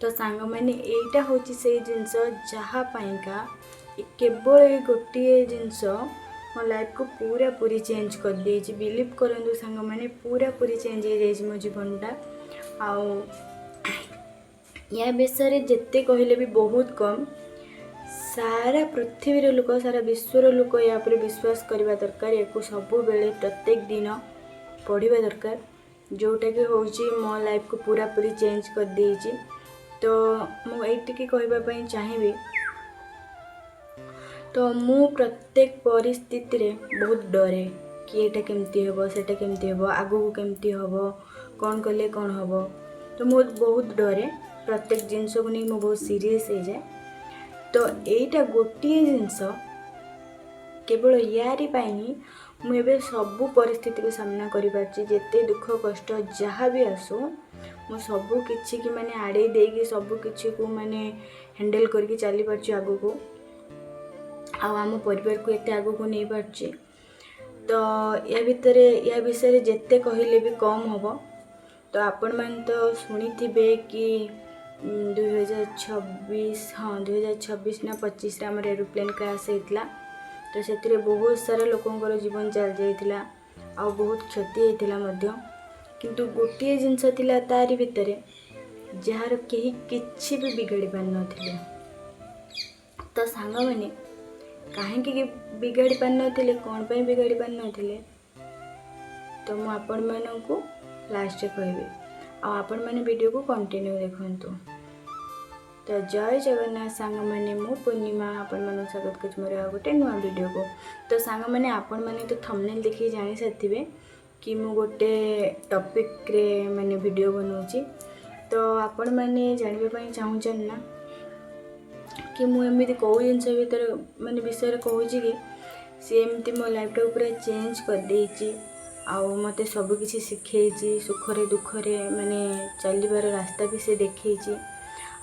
ତ ସାଙ୍ଗମାନେ, ଏଇଟା ହେଉଛି ସେଇ ଜିନିଷ ଯାହା ପାଇଁକା କେବଳ ଏଇ ଗୋଟିଏ ଜିନିଷ ମୋ ଲାଇଫ୍କୁ ପୁରାପୁରି ଚେଞ୍ଜ କରିଦେଇଛି। ବିଲିଭ୍ କରନ୍ତୁ ସାଙ୍ଗମାନେ, ପୁରାପୁରି ଚେଞ୍ଜ ହେଇଯାଇଛି ମୋ ଜୀବନଟା। ଆଉ ୟା ବିଷୟରେ ଯେତେ କହିଲେ ବି ବହୁତ କମ୍। ସାରା ପୃଥିବୀର ଲୋକ, ସାରା ବିଶ୍ୱର ଲୋକ ୟା ଉପରେ ବିଶ୍ୱାସ କରିବା ଦରକାର। ୟାକୁ ସବୁବେଳେ ପ୍ରତ୍ୟେକ ଦିନ ପଢ଼ିବା ଦରକାର, ଯେଉଁଟାକି ହେଉଛି ମୋ ଲାଇଫ୍କୁ ପୁରାପୁରି ଚେଞ୍ଜ କରିଦେଇଛି। ତ ମୁଁ ଏଇଟିକି କହିବା ପାଇଁ ଚାହିଁବି, ତ ମୁଁ ପ୍ରତ୍ୟେକ ପରିସ୍ଥିତିରେ ବହୁତ ଡରେ କି ଏଇଟା କେମିତି ହେବ, ସେଇଟା କେମିତି ହେବ, ଆଗକୁ କେମିତି ହେବ, କ'ଣ କଲେ କ'ଣ ହେବ। ତ ମୁଁ ବହୁତ ଡରେ। ପ୍ରତ୍ୟେକ ଜିନିଷକୁ ନେଇ ମୁଁ ବହୁତ ସିରିୟସ୍ ହେଇଯାଏ। ତ ଏଇଟା ଗୋଟିଏ ଜିନିଷ, କେବଳ ୟାରି ପାଇଁ ହିଁ ମୁଁ ଏବେ ସବୁ ପରିସ୍ଥିତିକୁ ସାମ୍ନା କରିପାରୁଛି। ଯେତେ ଦୁଃଖ କଷ୍ଟ ଯାହା ବି ଆସୁ, ମୁଁ ସବୁ କିଛିକି ମାନେ ଆଡ଼େଇ ଦେଇକି, ସବୁ କିଛିକୁ ମାନେ ହ୍ୟାଣ୍ଡେଲ୍ କରିକି ଚାଲିପାରୁଛି ଆଗକୁ ଆଉ ଆମ ପରିବାରକୁ ଏତେ ଆଗକୁ ନେଇପାରୁଛି। ତ ୟା ଭିତରେ, ୟା ବିଷୟରେ ଯେତେ କହିଲେ ବି କମ୍ ହେବ। ତ ଆପଣମାନେ ତ ଶୁଣିଥିବେ କି 2026, ହଁ, 2026 ନା 25ରେ ଆମର ଏରୋପ୍ଲେନ୍ କ୍ରାସ୍ ହେଇଥିଲା। ତ ସେଥିରେ ବହୁତ ସାରା ଲୋକଙ୍କର ଜୀବନ ଚାଲିଯାଇଥିଲା ଆଉ ବହୁତ କ୍ଷତି ହେଇଥିଲା ମଧ୍ୟ। କିନ୍ତୁ ଗୋଟିଏ ଜିନିଷ ଥିଲା ତାରି ଭିତରେ, ଯାହାର କେହି କିଛି ବି ବିଗାଡ଼ି ପାରିନଥିଲେ। ତ ସାଙ୍ଗମାନେ, କାହିଁକି ବିଗାଡ଼ି ପାରିନଥିଲେ, କ'ଣ ପାଇଁ ବିଗାଡ଼ି ପାରିନଥିଲେ, ତ ମୁଁ ଆପଣମାନଙ୍କୁ ଲାଷ୍ଟରେ କହିବି। ଆଉ ଆପଣମାନେ ଭିଡ଼ିଓକୁ କଣ୍ଟିନ୍ୟୁ ଦେଖନ୍ତୁ। ତ ଜୟ ଜଗନ୍ନାଥ ସାଙ୍ଗମାନେ, ମୁଁ ପୂର୍ଣ୍ଣିମା ଆପଣମାନଙ୍କୁ ସ୍ୱାଗତ କରୁଛି ମୋର ଆଉ ଗୋଟେ ନୂଆ ଭିଡ଼ିଓକୁ। ତ ସାଙ୍ଗମାନେ, ଆପଣମାନେ ତ ଥମ୍ବନେଲ୍ ଦେଖିକି ଜାଣିସାରିଥିବେ କି ମୁଁ ଗୋଟେ ଟପିକ୍ରେ ମାନେ ଭିଡ଼ିଓ ବନାଉଛି। ତ ଆପଣମାନେ ଜାଣିବା ପାଇଁ ଚାହୁଁଛନ୍ତି ନା କି ମୁଁ ଏମିତି କେଉଁ ଜିନିଷ ଭିତରେ ମାନେ ବିଷୟରେ କହୁଛି କି ସିଏ ଏମିତି ମୋ ଲାଇଫ୍ଟାକୁ ପୁରା ଚେଞ୍ଜ କରିଦେଇଛି ଆଉ ମୋତେ ସବୁକିଛି ଶିଖେଇଛି, ସୁଖରେ ଦୁଃଖରେ ମାନେ ଚାଲିବାର ରାସ୍ତା ବି ସେ ଦେଖେଇଛି।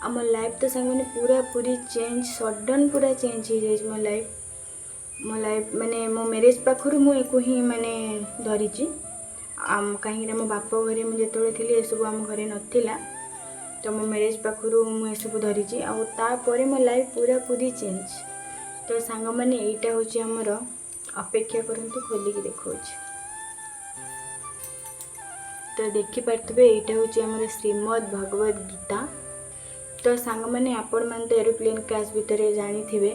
ଆଉ ମୋ ଲାଇଫ୍ ତ ସାଙ୍ଗମାନେ ପୁରାପୁରି ଚେଞ୍ଜ, ସଡ଼ନ୍ ପୁରା ଚେଞ୍ଜ ହେଇଯାଇଛି ମୋ ଲାଇଫ୍। ମୋ ଲାଇଫ୍ ମାନେ ମୋ ମ୍ୟାରେଜ୍ ପାଖରୁ ମୁଁ ୟାକୁ ହିଁ ମାନେ ଧରିଛି। କାହିଁକିନା ମୋ ବାପ ଘରେ ମୁଁ ଯେତେବେଳେ ଥିଲି, ଏସବୁ ଆମ ଘରେ ନଥିଲା। ତ ମୋ ମ୍ୟାରେଜ୍ ପାଖରୁ ମୁଁ ଏସବୁ ଧରିଛି ଆଉ ତାପରେ ମୋ ଲାଇଫ୍ ପୁରାପୁରି ଚେଞ୍ଜ। ତ ସାଙ୍ଗମାନେ, ଏଇଟା ହେଉଛି ଆମର, ଅପେକ୍ଷା କରନ୍ତୁ, ଖୋଲିକି ଦେଖାଉଛି। ତ ଦେଖିପାରୁଥିବେ, ଏଇଟା ହେଉଛି ଆମର ଶ୍ରୀମଦ୍ ଭଗବତ ଗୀତା। ତ ସାଙ୍ଗମାନେ, ଆପଣମାନେ ତ ଏରୋପ୍ଲେନ୍ କ୍ରାସ୍ ଭିତରେ ଜାଣିଥିବେ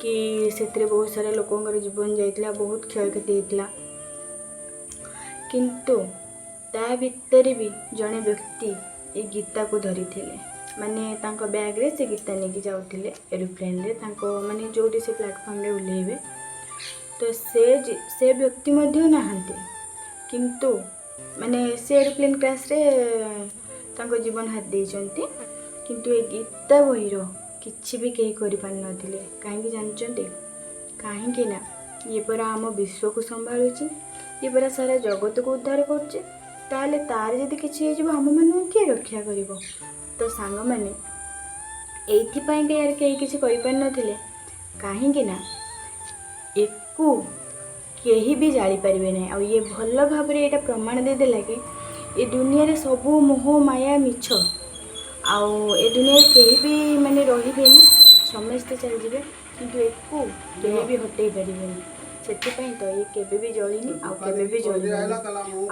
କି ସେଥିରେ ବହୁତ ସାରା ଲୋକଙ୍କର ଜୀବନ ଯାଇଥିଲା, ବହୁତ କ୍ଷୟକ୍ଷତି ହେଇଥିଲା। କିନ୍ତୁ ତା ଭିତରେ ବି ଜଣେ ବ୍ୟକ୍ତି ଏ ଗୀତାକୁ ଧରିଥିଲେ। ମାନେ ତାଙ୍କ ବ୍ୟାଗ୍ରେ ସେ ଗୀତା ନେଇକି ଯାଉଥିଲେ ଏରୋପ୍ଲେନ୍ରେ, ତାଙ୍କ ମାନେ ଯେଉଁଠି ସେ ପ୍ଲାଟଫର୍ମରେ ଓହ୍ଲେଇବେ। ତ ସେ ବ୍ୟକ୍ତି ମଧ୍ୟ ନାହାନ୍ତି, କିନ୍ତୁ ମାନେ ସେ ଏରୋପ୍ଲେନ୍ କ୍ରାସ୍ରେ ତାଙ୍କ ଜୀବନ ହାରି ଦେଇଛନ୍ତି। କିନ୍ତୁ ଏ ଗୀତା ବହିର କିଛି ବି କେହି କରିପାରିନଥିଲେ। କାହିଁକି ଜାଣିଛନ୍ତି? କାହିଁକି ନା ଇଏ ପରା ଆମ ବିଶ୍ୱକୁ ସମ୍ଭାଳୁଛି, ଇଏ ପରା ସାରା ଜଗତକୁ ଉଦ୍ଧାର କରୁଛି। ତାହେଲେ ତାର ଯଦି କିଛି ହେଇଯିବ, ଆମମାନଙ୍କୁ କିଏ ରକ୍ଷା କରିବ? ତ ସାଙ୍ଗମାନେ, ଏଇଥିପାଇଁକା ୟାର କେହି କିଛି କରିପାରିନଥିଲେ, କାହିଁକି ନା ଏକୁ କେହି ବି ଜାଳିପାରିବେ ନାହିଁ। ଆଉ ଇଏ ଭଲ ଭାବରେ ଏଇଟା ପ୍ରମାଣ ଦେଇଦେଲା କି ଏ ଦୁନିଆରେ ସବୁ ମୋହ ମାୟା ମିଛ ଆଉ ଏ ଦୁନିଆରେ କେହି ବି ମାନେ ରହିବେନି, ସମସ୍ତେ ଚାଲିଯିବେ, କିନ୍ତୁ ଏକୁ କେହି ବି ହଟେଇ ପାରିବେନି। ସେଥିପାଇଁ ତ ଇଏ କେବେ ବି ଜଳିନି ଆଉ କେବେ ବି ଜଳିବନି।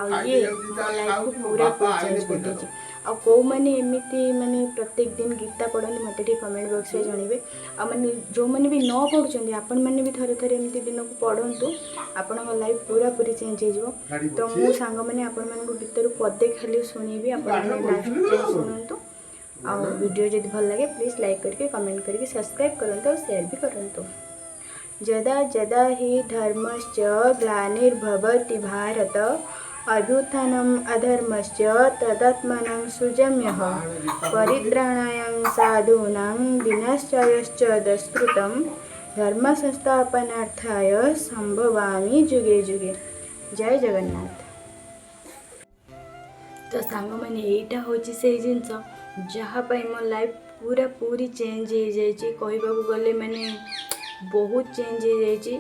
ଆଉ ଇଏ ମୋ ଲାଇଫକୁ ପୁରା ଚେଞ୍ଜ କରିଦେଇଛି। ଆଉ କେଉଁମାନେ ଏମିତି ମାନେ ପ୍ରତ୍ୟେକ ଦିନ ଗୀତା ପଢ଼ନ୍ତି, ମୋତେ ଟିକେ କମେଣ୍ଟ ବକ୍ସରେ ଜଣାଇବେ। ଆଉ ମାନେ ଯେଉଁମାନେ ବି ନ ପଢ଼ୁଛନ୍ତି, ଆପଣମାନେ ବି ଥରେ ଥରେ ଏମିତି ଦିନକୁ ପଢ଼ନ୍ତୁ, ଆପଣଙ୍କ ଲାଇଫ୍ ପୁରାପୁରି ଚେଞ୍ଜ ହେଇଯିବ। ତ ମୁଁ ସାଙ୍ଗମାନେ ଆପଣମାନଙ୍କୁ ଗୀତାରୁ ପଦେ ଖାଲି ଶୁଣେଇବି, ଆପଣମାନେ ଲାଷ୍ଟ ଯାଏଁ ଶୁଣନ୍ତୁ। ଆଉ ଭିଡ଼ିଓ ଯଦି ଭଲ ଲାଗେ, ପ୍ଲିଜ୍ ଲାଇକ୍ କରିକି, କମେଣ୍ଟ କରିକି, ସବସ୍କ୍ରାଇବ୍ କରନ୍ତୁ ଆଉ ସେୟାର ବି କରନ୍ତୁ। ଯଦା ଯଦା ହି ଧର୍ମସ୍ୟ ଗ୍ଲାନିର୍ଭବତି ଭାରତ, ଅଭ୍ୟୁତ୍ଥାନମ୍ ଅଧର୍ମସ୍ୟ ତଦାତ୍ମାନଂ ସୃଜାମ୍ୟହମ୍। ପରିତ୍ରାଣାୟ ସାଧୂନାଂ ବିନାଶାୟ ଚ ଦୁଷ୍କୃତାମ୍, ଧର୍ମ ସଂସ୍ଥାପନାର୍ଥାୟ ସମ୍ଭବାମି ଯୁଗେ ଯୁଗେ। ଜୟ ଜଗନ୍ନାଥ। ତ ସାଙ୍ଗମାନେ, ଏଇଟା ହେଉଛି ସେଇ ଜିନିଷ ଯାହା ପାଇଁ ମୋ ଲାଇଫ୍ ପୁରା ପୁରି ଚେଞ୍ଜ ହେଇଯାଇଛି। କହିବାକୁ ଗଲେ ମାନେ ବହୁତ ଚେଞ୍ଜ ହେଇଯାଇଛି।